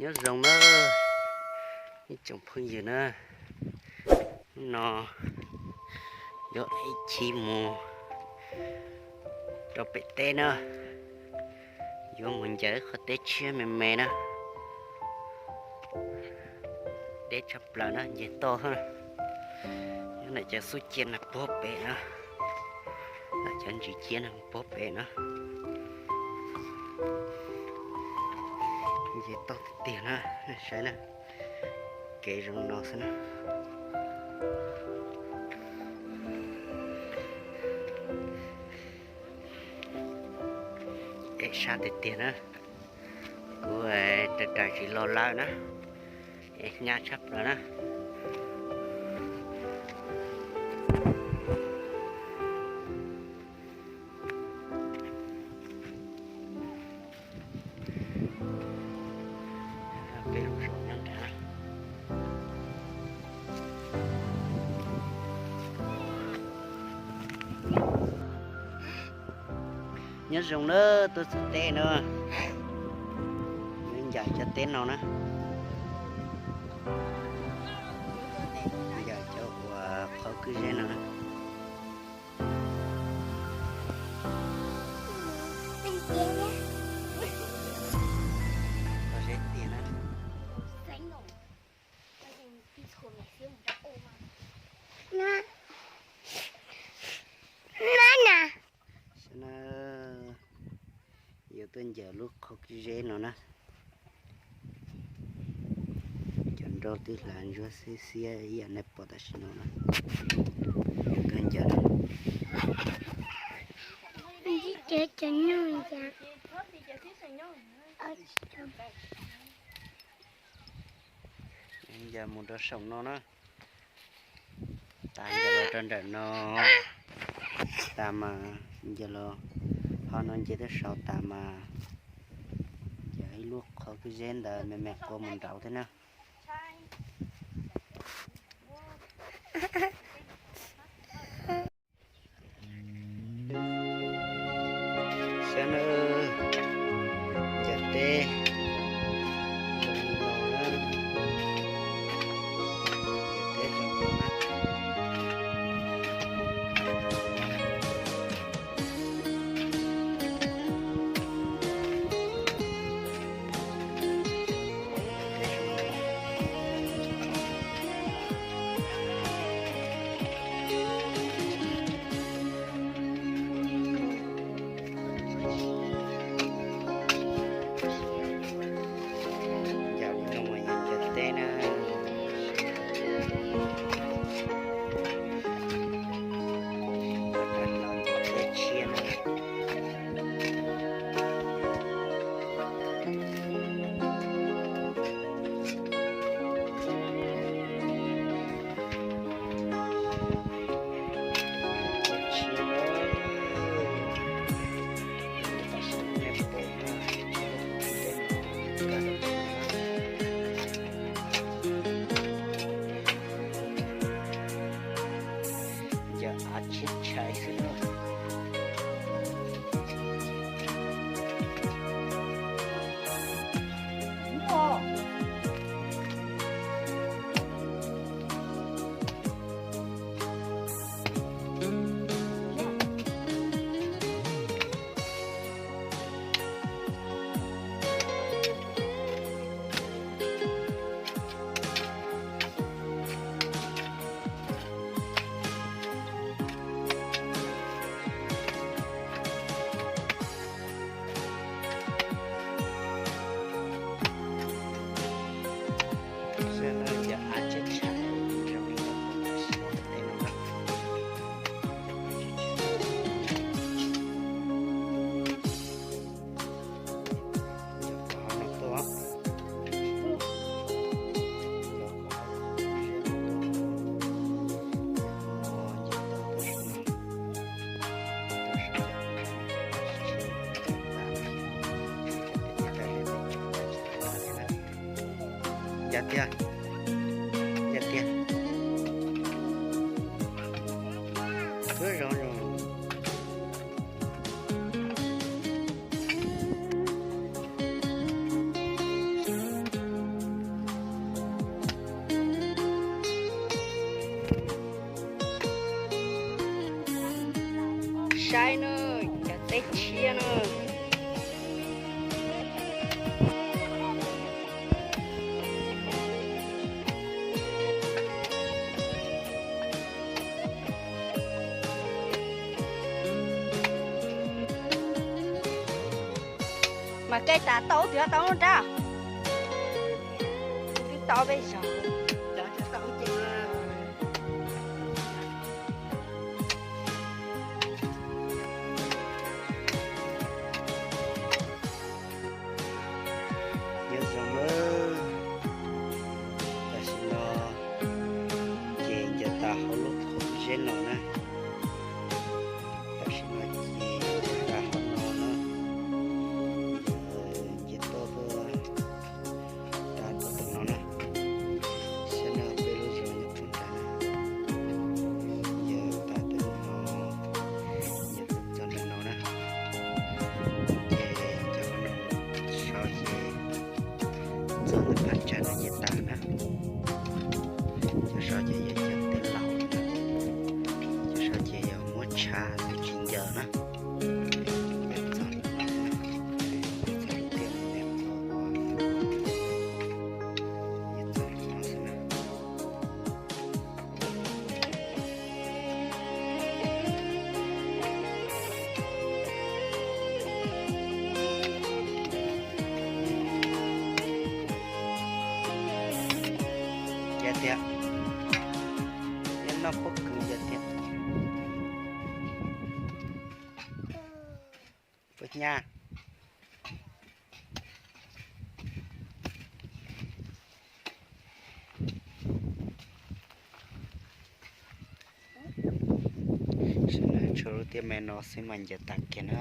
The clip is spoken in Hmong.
Nyob zoo na ib tsoom phooj ywg na, hnub no yuav ev chim mus rau pem teb na, yuav mus ncaws qhov teb tshiab me me na. Deb tshaj plaws na, nce toj xwb. Nyob ntawm cov xub ciaj no puag pem na, ntawm cov ntsis ciaj no puag pem na. Nce toj tiag tiag na, nej saib na, kev zoo no xwb na. Ev sab tiag tiag na, kuv raws raws tsis los lawm na, ev nyab tshaj plaws na. Peb lub zos nyob nrad. Nyob zoo na, tuaj txog teb no, yuav ncaws cov teb no na, ncaws cov uas qhov kwj zeb no na. Qhov zeb tiag na. Xyov na, yuav tuaj ncaws lub qhov kwj zeb no na. Cov nroj twb hlav ntsuab xiab xiab ib yam nej pom tam sim no na. Yuav tuaj ncaws. Ncaws mus rau saum no na. Tas ncaws los rau nram no, tas mas ncaws los ho no nce tuaj saud tas mas ncaws ib lub qhov kwj zeb ntawd me me qua mus nraud thiab na. Saib na, ncaws teb zoo li no na, ncaws teb zoo no na. Ncaws li no mas yog ncaws teb na. Teb tshiab na. Ncaws av tsheb tshais xwb na. Yog tiag, yog tiag. Twb zoo zoo. Saib na, cov teb tshiab na. Mas kev tas tau twb tau nrab. Twb tau peb zaug. Nyob zoo nawb, tam sim no ces ncaws tas hauv lub qhov zeb no na. Tam sim no ces ncaws tas hauv no na, ces tuaj tuaj tas tuaj tam no na. Saib no peb lub zos nyob pem nrad na, ncaws tas tam no, ncaws txog nram no na. Ces cov no sov ces txog ntawm phab ntsa no ces tas na. Cov sov ces yog cov tij laug, cov sov ces yog muab tshav tsis ncaws na. Txog, txog tiaj me ua, txog no xwb na. Ces tias nyob noj pob kws ces tias puas nyab. Tshuav lub tiaj me no xwb mas ncaws tas kiag na.